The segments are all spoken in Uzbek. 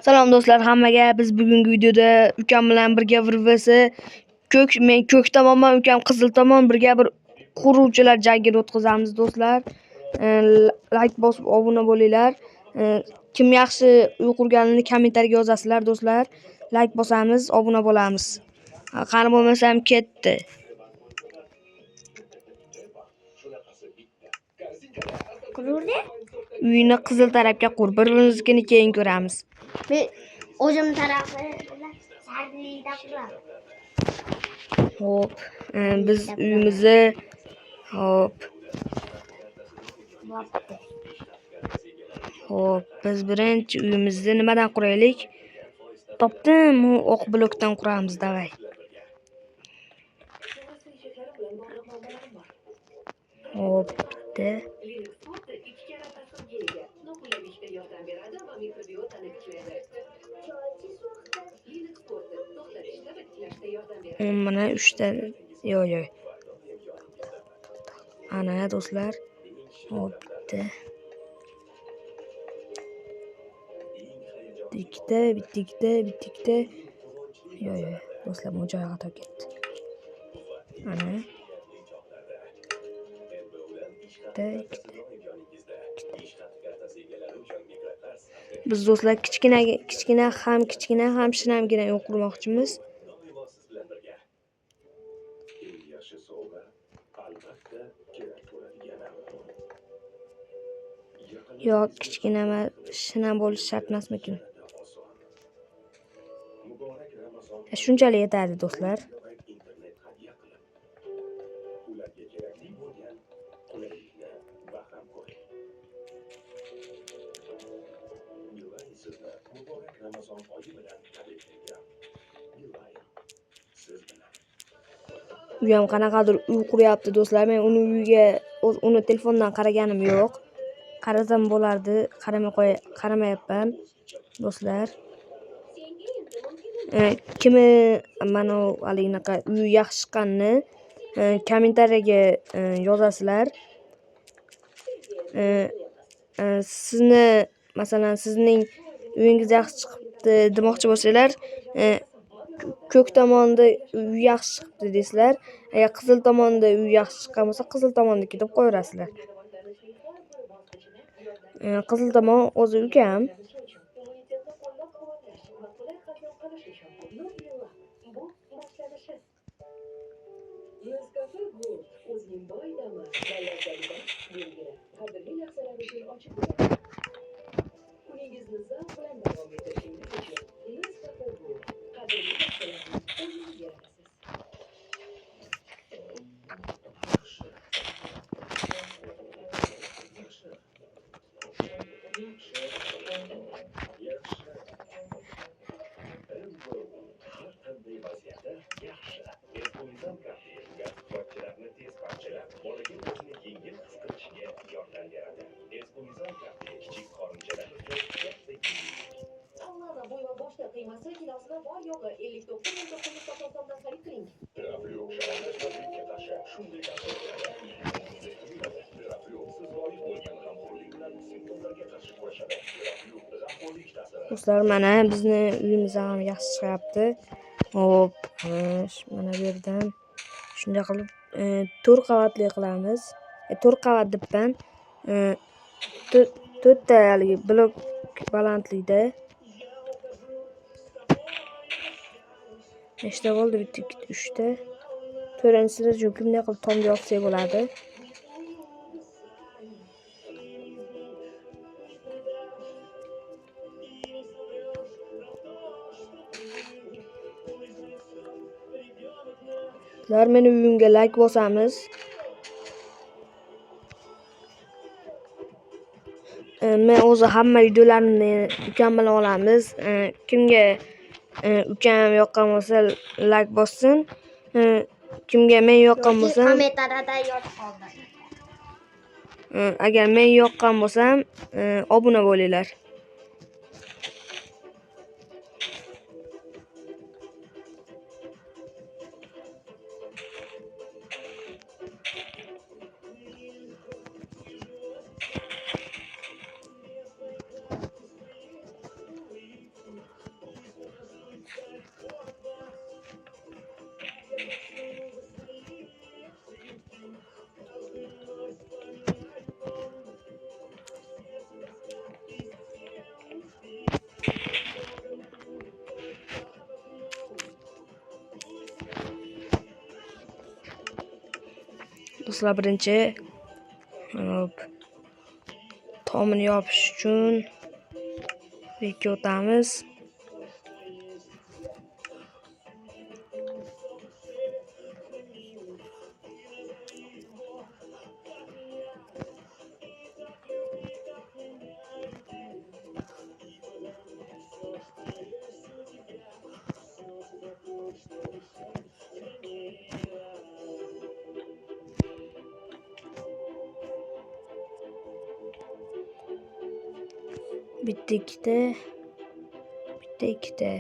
Salom do'stlar hammaga. Biz bugungi videoda ukam bilan birga bir vs ko'k, men ko'k tomonman, ukam qizil tomon, birga bir quruvchilar jangini o'tkazamiz do'stlar. Like bosib obuna bo'linglar. Kim yaxshi uy qurganini kommentariyaga yozasizlar do'stlar. Like bosamiz, obuna bo'lamiz. Qani bo'lmasam ketdi. Qururdi? Uyni qizil tarafga qur. Bir-birimiznikini keyin ko'ramiz. Men o'zim tarafi bilan sarlikda quraman. Xo'p, biz uyimizni xo'p, Bo'pti. xo'p, biz birinchi uyimizni nimadan quraylik? Topdim, u oq blokdan quramiz, davay. Xo'p, bitta. Mana uchta, yo'q, yo'q. Ana do'stlar. Xo'p, bitta. Ikkita, bitta, ikkita, bitta, ikkita. Yo'q, yo'q, do'stlar, bu joyi xato ketdi. Ana. Bitta, ikkita, ikkita. Biz do'stlar kichkina, kichkina ham kichkina ham shinamgina uy qurmoqchimiz. Yo'q, kichkina emas, shinam bo'lishi shart emasmikin? Shunchalik yetadi do'stlar. U ham qanaqadir uy quryapti do'stlar. Men uni uyiga uni telefondan qaraganim yo'q. Qarasam bo'lardi, qaramay qo'y, qaramayapman do'stlar. Kimi mana haligi uyi yaxshi chiqqanini kommentariyaga yozasizlar. Sizni masalan sizning uyingiz yaxshi chiqibdi demoqchi bo'lsanglar, ko'k tomonda uy yaxshi chiqibdi deysizlar. Agar qizil tomonda uy yaxshi chiqqan bo'lsa, qizil tomonniki deb qo'yaverasizlar. Qizil tomon o'zi ukam. Do'stlar, mana bizni uyimiz ham yaxshi chiqyapti. Xo'p, mana bu yerdan shunday qilib 4 qavatli qilamiz. 4 qavat debman. 4ta haligi blok balandlikda. Nechta bo'ldi? 1, 2, 3 ta. To'rtinchisini chunki bunday qilib tomga yopsak bo'ladi. Sizlar meni uyimga like bosamiz. Men o'zi hamma videolarimni ukam bilan olamiz. Kimga ukam yoqqan bo'lsa like bossin. Kimga men yoqqan bo'lsam kommentariyada yozib qoldiring. Agar men yoqqan bo'lsam obuna bo'linglar. Do'stlar, birinchi hop tomini yopish uchun bu yerga o'tamiz. Bitta ikkita, bitta ikkita.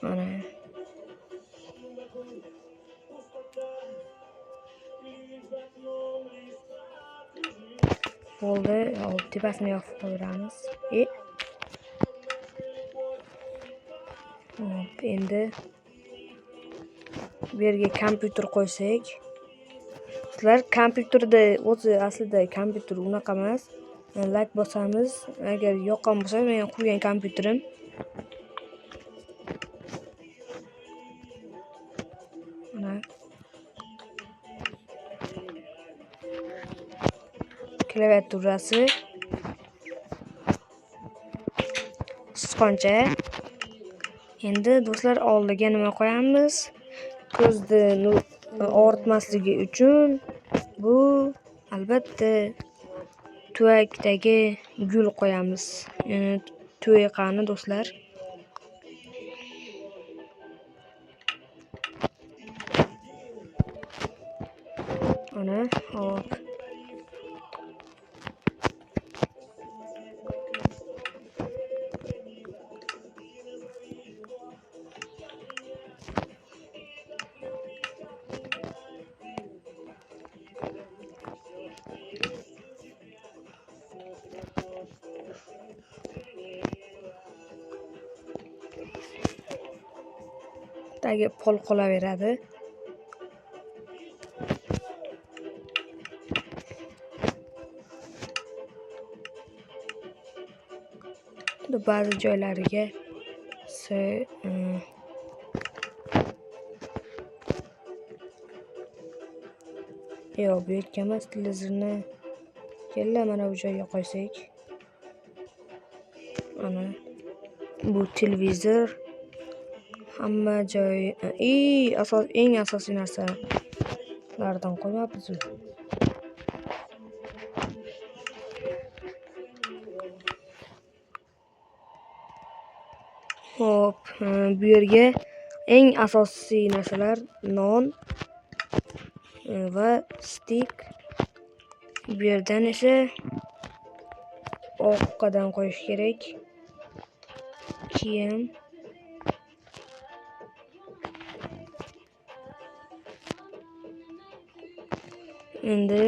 Mana. Bo'ldi. Hop, tepasini yopib qo'yamiz. Hop, endi bu yerga kompyuter qo'ysak. Sizlar kompyuterda o'zi aslida kompyuter unaqa emas. Like bosamiz. Agar yoqqan bo'lsa, men qurgan kompyuterim. Mana. Klaviaturasi. Sichqoncha. Endi do'stlar oldiga nima qo'yamiz? Ko'zni og'ritmasligi uchun bu albatta tuvakdagi gul qo'yamiz. Tuyiqani do'stlar. Ana, hop. Tagi pol qolaveradi. Ba'zi joylariga yo'q, bu yerga emas, televizorni kella mana bu joyga qo'ysak. Mana bu televizor hamma joy, eng asosiy narsalardan qo'ymabmiz. Hop, bu yerga eng asosiy narsalar non va stik. Bu yerdan esa oqqadan qo'yish kerak. Kiyim. Endi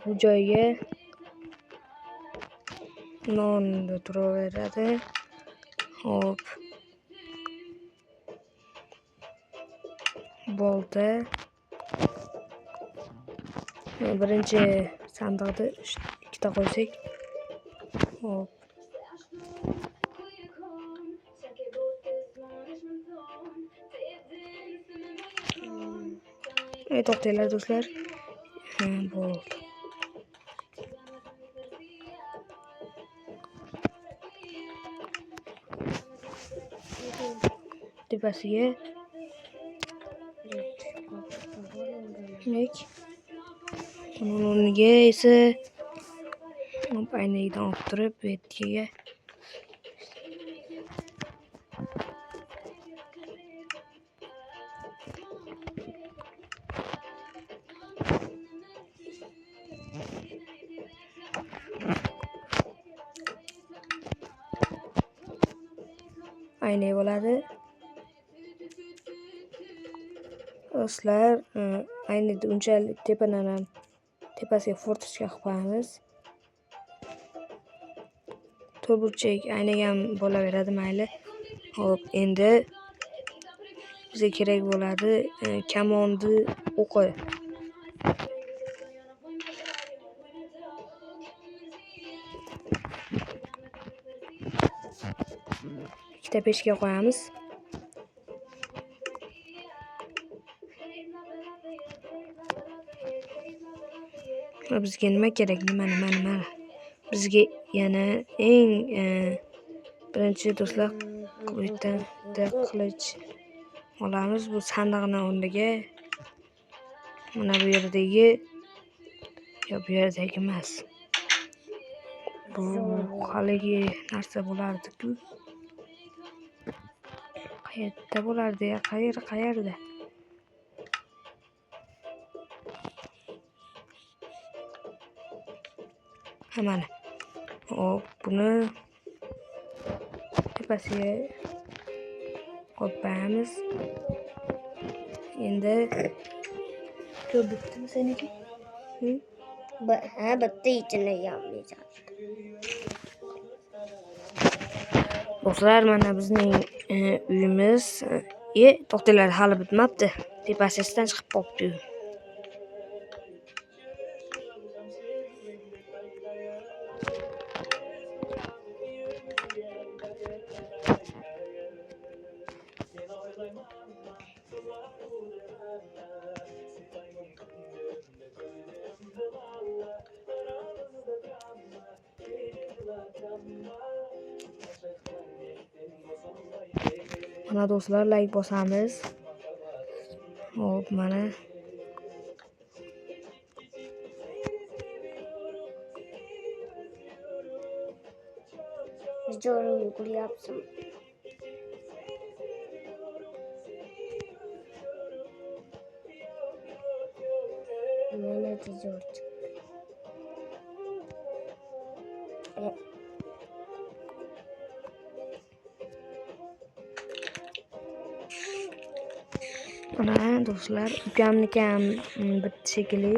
bu joyga non turaveradi. Hop. Bolta. Birinchi sandiqda ikkita qo'ysak. Hop. To'xtanglar do'stlar. Bo'ldi. Tepasiga demak, uning o'rniga esa aynakdan olib turib bu yerga aynak bo'ladi. Do'stlar, aynakni unchalik tepadan ham tepasiga fortochka qilib qo'yamiz. To'rtburchak aynak ham bo'laveradi, mayli. Xo'p, endi Bizga kerak bo'ladi kamonni o'qi. Ikkita pechka qo'yamiz. Va bizga nima kerak? Nima? Bizga yana eng birinchi do'stlar bitta qilich olamiz. Bu sandiqni o'rniga mana bu yerdagi, yo bu yerdagi emas. Bu haligi narsa bo'lardi-ku. Qayerda bo'lardi ya? Qayerda? Ha, mana. Hop, buni tepasiga qo'yib qo'yamiz. Endi ko'p bitdimi seniki? Ha, bitta ichini yopmaysan. Do'stlar, mana bizning uyimiz. To'xtanglar, hali bitmabdi. Tepasidan chiqib qolibdi. Mana do'stlar, like bosamiz. Hop, mana. Zo'r uyg'uryapsan. Mana zo'r chiqdi. Mana do'stlar, ukamniki ham bitdi shekilli.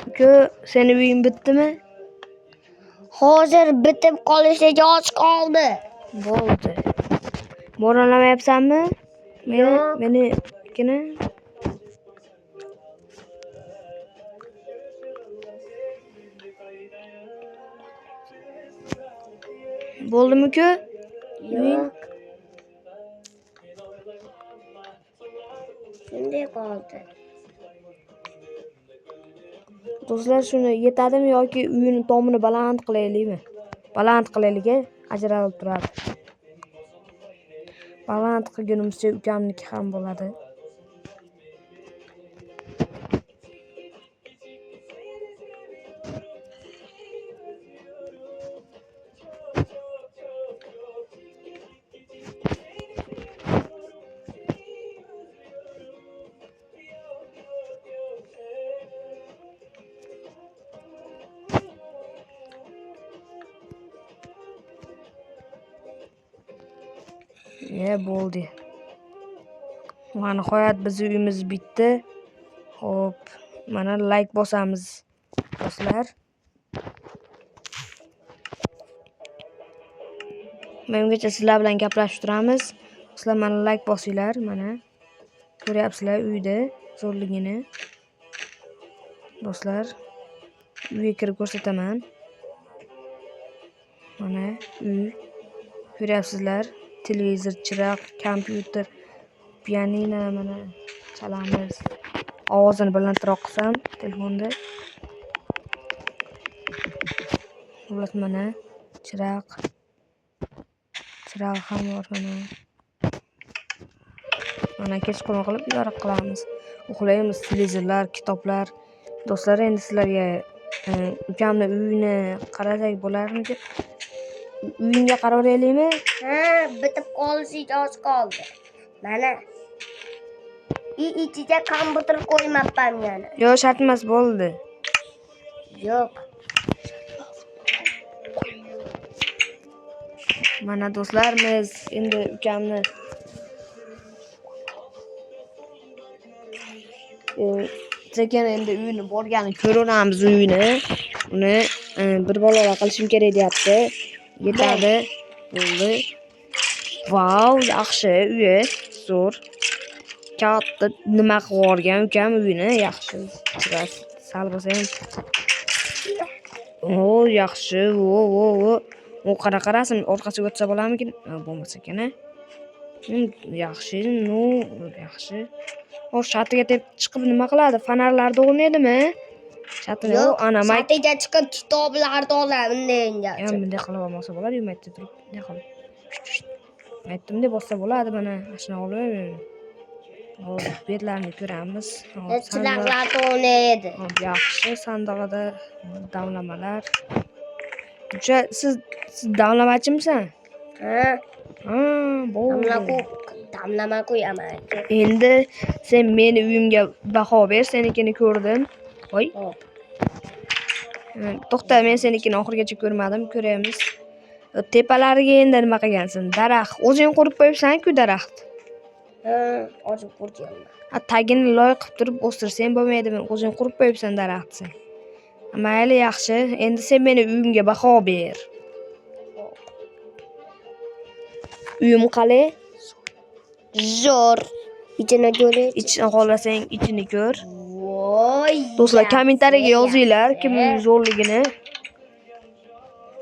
Uka, seni uying bitdimi? Hozir bitib qolishiga oz qoldi. Bo'ldi. Mo'ralamayapsanmi? Meni, Yo'q. menikini? Bo'ldimi uka? Yo'q. Shunday qoldi. Do'stlar, shuni yetadimi yoki uyini tomini baland qilaylikmi? Baland qilaylik, ajralib turadi. Baland qilgunimizcha ukamniki ham bo'ladi. Bo'ldi. Va nihoyat bizning uyimiz bitdi. Xo'p, mana like bosamiz do'stlar. Mengacha sizlar bilan gaplashib turamiz. Sizlar mana like bosinglar, mana ko'ryapsizlar uyda zo'rligini. Do'stlar, uyga kirib ko'rsataman. Mana uy ko'ryapsizlar. Televizor, chiroq, kompyuter, pianino mana chalamiz. Ovozini balandroq qilsam telefonda. Xullas mana chiroq. Chiroq ham bor mana. Mana kechqurun qilib yorug' qilamiz. Uxlaymiz, televizorlar, kitoblar. Do'stlar, endi sizlarga ukamni uyini qarasak bo'larmidi? Uyingga qaraveraylikmi? Ha, bitib qolishiga oz qoldi. Mana. Ichiga kompyuter qo'ymabman yana. Yo'q, shart emas, bo'ldi. Yo'q. Mana do'stlar, biz endi ukamni sekin endi uyini borgani ko'raveramiz uyini. Uni bir balolar qilishim kerak deyapti. Yetadi. Bo'ldi. Vau, yaxshi uyi, zo'r. Katta nima qilib yuborgan ukam uyini, yaxshi. Sal bo'lsa ham. O, yaxshi. O, o, o. U qanaqa rasm? Orqasiga o'tsa bo'larmikin? Bo'lmasa ekan, a? Yaxshi, ну, yaxshi. O, chatiga chiqib nima qiladi? Fonarlarda o'rnaydimi? Chatini Yo'q, ana mayk chatiga chiqib kitoblarni olaman Ya degan. Bunday qilib olmasa bo'ladi, maytda turib, bunday qilib. Aytdim, bunday bossa bo'ladi mana, shunaqa olib. Hop, betlarni ko'ramiz. Hop, sandiq. Chiroqlarni o'ynaydi. Hop, yaxshi, sandig'ida damlamalar. O'sha siz damlamachimisan? Ha, Ha, bo'ldi. Damlama qo'yaman. Endi sen meni uyimga baho ber, senikini ko'rdim. Voy, Hop. To'xta, men senikini oxirigacha ko'rmadim, ko'ramiz. Tepalariga endi nima qilgansan? Daraxt. O'zing qurib qo'yibsan-ku daraxt. Ha, o'zim qurganman. Ha, tagini loy qilib turib o'stirsang bo'lmaydimi? O'zing qurib qo'yibsan daraxt sen. Mayli, yaxshi. Endi sen meni uyimga baho ber. Hop. Uyim qalay? Zo'r. Ichini ko'ring. Ichini xohlasang ichini ko'r. Voy. Do'stlar, kommentariyaga yaxshi, yozinglar yaxshi. kim uyi zo'rligini.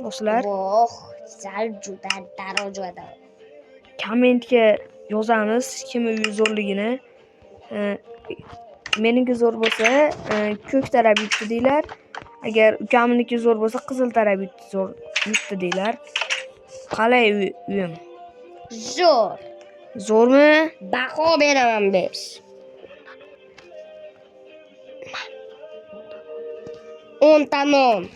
Do'stlar, Voh, sal juda darajada. Kommentga yozamiz kim uyi zo'rligini. Meniki zo'r bo'lsa, ko'k taraf yutdi deylar. Agar ukamniki zo'r bo'lsa, qizil taraf yutdi, zo'r yutdi deylar. Qalay uyim? Zo'r. Zo'rmi? Baho beraman 5. 10 dan 10.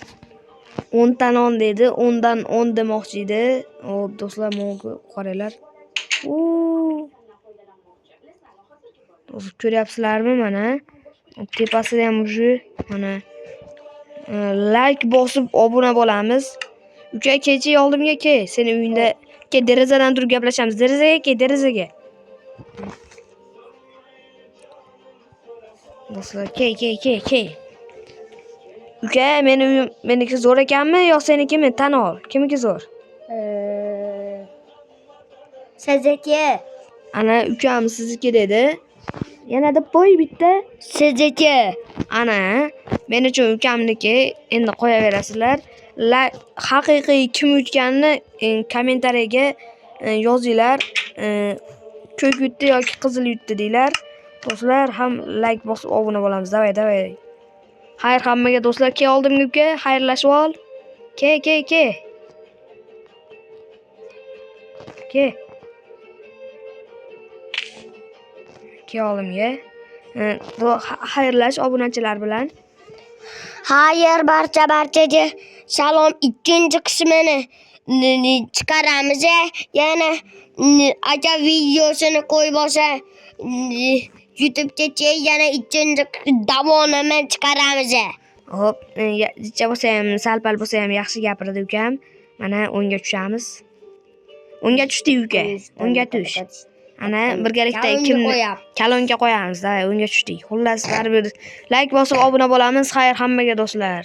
10 dan 10 dedi. 10 dan 10 demoqchi edi. Hop, do'stlar, mana qaranglar. U. Do'stlar, ko'ryapsizlarmi mana? Tepasida ham уже mana like bosib obuna bo'lamiz. Uka, kecha oldimga kel. Seni uyingda kel, derazadan turib gaplashamiz. Derazaga kel, derazaga. Do'stlar, kel, kel, kel, kel. Uka, meni uyim meniki zo'r ekanmi yo senikimi? Tan ol. Kimniki zo'r? Sizniki. Ana ukam sizniki dedi. Yana deb qo'y bitta. Sizniki. Ana, men uchun ukamniki. Endi qo'yaverasizlar. Haqiqiy kim yutganini kommentariyaga yozinglar. Ko'k yutdi yoki qizil yutdi deylar. Do'stlar, ham like bosib obuna bo'lamiz. Давай, давай. Xayr hammaga do'stlar, kel oldimga uka, xayrlashib ol. Ke, ke, ke. Ke. Ke oldimga. Xayrlash obunachilar bilan. Xayr barcha barchaga salom. Ikkinchi qismini chiqaramiz. Yana aka videosini qo'yib olsa YouTube'ga yana ikkinchi davomini chiqaramiz. Hop, jicha bo'lsa ham, sal-pal bo'lsa ham yaxshi gapirdi ukam. Mana o'nga tushamiz. O'nga tushdik uka. O'nga tush. Ana birgalikda Kalonga kimni qo'yapti. Kalonka qo'yamiz, da, o'nga tushdik. Xullas, baribir like bosib obuna bo'lamiz. Xayr hammaga do'stlar.